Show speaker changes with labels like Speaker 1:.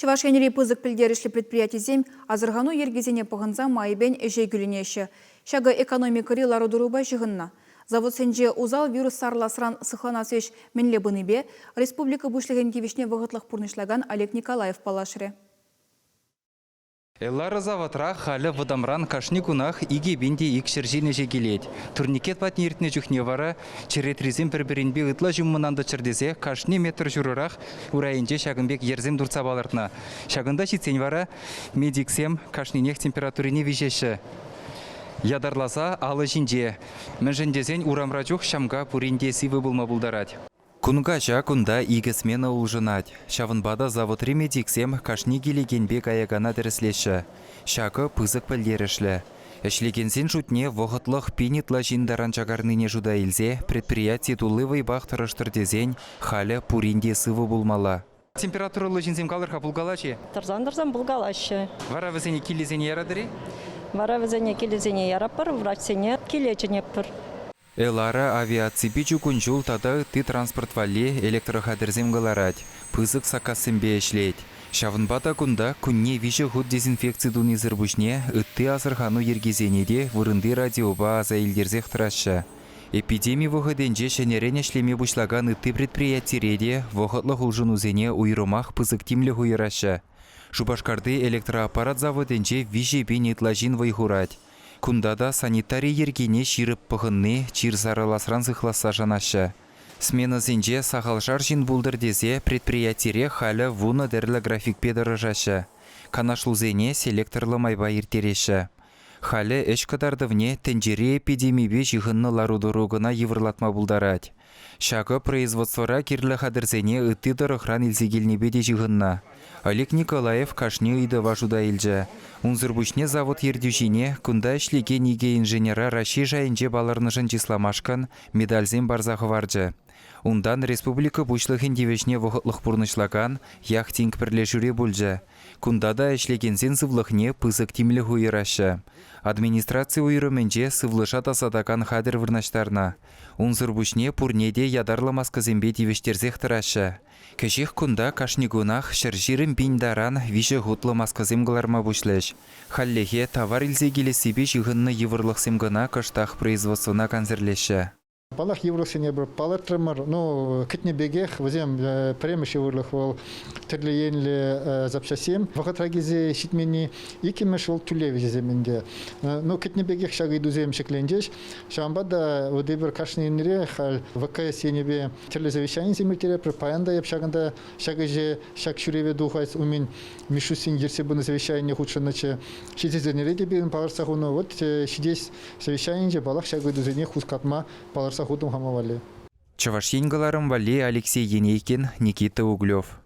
Speaker 1: Чӑваш Енри пысӑк пӗлтерӗшлӗ предприятисем асӑрхану йӗркисене пӑхӑнса майӗпен ӗҫе кӳлӗнеҫҫӗ. Ҫакӑ экономикӑри лару-тӑрупа ҫыхӑннӑ. Заводсенче усал вирус сарӑласран сыхланас ӗҫ мӗнле пынипе республика Пуҫлӑхӗн тивӗҫне вӑхӑтлӑх пурнӑҫлакан Олег Николаев паллашрӗ.
Speaker 2: Элара заводра халӗ вӑтамран кашни кунах 2200 ҫын ӗҫе килет. Турникет патне иртнӗ чухне вара черетрисем пӗр-пӗринпе ытла ҫуммӑн ан тӑччӑр тесе кашни метр ҫурӑрах урайӗнче ҫакӑн пек йӗрсем туртса палӑртнӑ. Ҫакӑнта ҫитсен вара медиксем кашнинех температурине виҫеҫҫӗ. Ятарласа алӑ ҫинче. Мӗншӗн тесен урамра чух ҫамка пурин те сивӗ пулма пултарать. Кун каҫа кунта икӗ смена улшӑнать. Ҫавӑнпа та заводри медиксем кашни килекенпе каякана тӗрӗслеҫҫӗ. Ҫакӑ пысӑк пӗлтерӗшлӗ. Ӗҫлекенсен шутне вӑхӑтлӑх пин ытла ҫын таран чакарнине шута илсе предприяти тулли вӑйпах тӑрӑштӑр тесен халӗ пурин те сывӑ пулмалла. Температурӑллӑ ҫынсем калӑр-ха, пулкалаҫ-и?
Speaker 3: Тӑрсан-тӑрсан пулкалаҫҫӗ.
Speaker 2: Вара вӗсене килӗсене яратӑр-и?
Speaker 3: Вара вӗсене килӗсене яратпӑр, врачсене киле чӗнетпӗр.
Speaker 2: Элара авиаципе чукун ҫул тата ытти транспорт валли электрохатӗрсем кӑларать, пысӑк саккассемпе ӗҫлет. Ҫавӑнпа та кунта кунне виҫӗ хут дезинфекци тунисӗр пуҫне ытти асӑрхану йӗркисене те вырӑнти радиопа аса илтерсех тӑраҫҫӗ. Эпидеми вӑхӑтӗнче ҫӗнӗрен ӗҫлеме пуҫлакан ытти предприятире те вӑхӑтлӑх улшӑнусене уйрӑмах пысӑк тимлӗх уйӑраҫҫӗ. Шупашкарти электроаппарат заводӗнче 3000 ытла ҫын вӑй хурать. Кунта та санитари йӗркине ҫирӗп пӑхӑнни чир сарӑласран сыхласса шанаҫҫӗ. Сменӑсенче сахалшар ҫын пултӑр тесе предприятире халӗ вунӑ тӗрлӗ графикпе тӑрӑшаҫҫӗ. Канашлусене селекторлӑ майпа ирттереҫҫӗ. Халӗ ӗҫ кӑтартӑвне тӗнчери эпидемипе ҫыхӑннӑ лару-тӑру кӑна йывӑрлатма пултарать. Ҫакӑ производствӑра кирлӗ хатӗрсене ытти тӑрӑхран илсе килнипе те ҫыхӑннӑ. Олег Николаев кашни ыйтӑва шута илчӗ. Унсӑр пуҫне завод ертӳҫине кунта ӗҫлекен икӗ инженера Раҫҫей шайӗнче палӑрнӑшӑн чысламашкӑн медальсем парса хӑварчӗ. Унтан республика Пуҫлӑхӗн тивӗҫне вӑхӑтлӑх пурнӑҫлакан Яхтинг пӗрлешӳре пулчӗ. Кунта та ӗҫлекенсен сывлӑхне пысӑк тимлӗх уйӑраҫҫӗ. Администраци уйрӑмӗнче сывлӑша тасатакан хатӗр вырнаҫтарнӑ. Унсӑр пуҫне пурне те ятарлӑ маскӑсемпе тивӗҫтерсех тӑраҫҫӗ. Кӗҫех кунта кашни кунах 120 пин таран виҫӗ хутлӑ маскӑсем кӑларма пуҫлӗҫ. Хальлӗхе тавар илсе килессипе ҫыхӑннӑ йывӑрлӑхсем кӑна кӑштах производствӑна кансӗрлеҫҫӗ.
Speaker 4: Паллах, йывӑрлӑхсене эпир палӑртрӑмӑр. Ну, кӗтнӗ пекех вӗсем пӗрремӗш йывӑрлӑх вӑл тӗрлӗ енлӗ запчастьсем вӑхӑтра килсе ҫитменни. Иккӗмӗш вӑл тӳлев ӗҫӗсем ӗнтӗ. Ну, кӗтнӗ пекех ҫак ыйтусем ҫӗкленчӗҫ. Ҫавӑнпа та вот эпир кашни эрнере халь ВКС енӗпе тӗрлӗ совещанисем ирттеретпӗр. Паян та эп ҫакӑнта ҫак ӗҫе, ҫак ҫӳреве тухас умӗн Мишустин ертсе пынӑ совещанине хутшӑннӑччӗ. Ҫитес эрнере те пирӗн палӑртса хунӑ. Вот ҫитес совещанинче паллах ҫак ыйтусене хускатма палӑртса хутӑм хама валли.
Speaker 2: Чӑваш Ен кӑларӑм валли Алексей Енейкин, Никита Углев.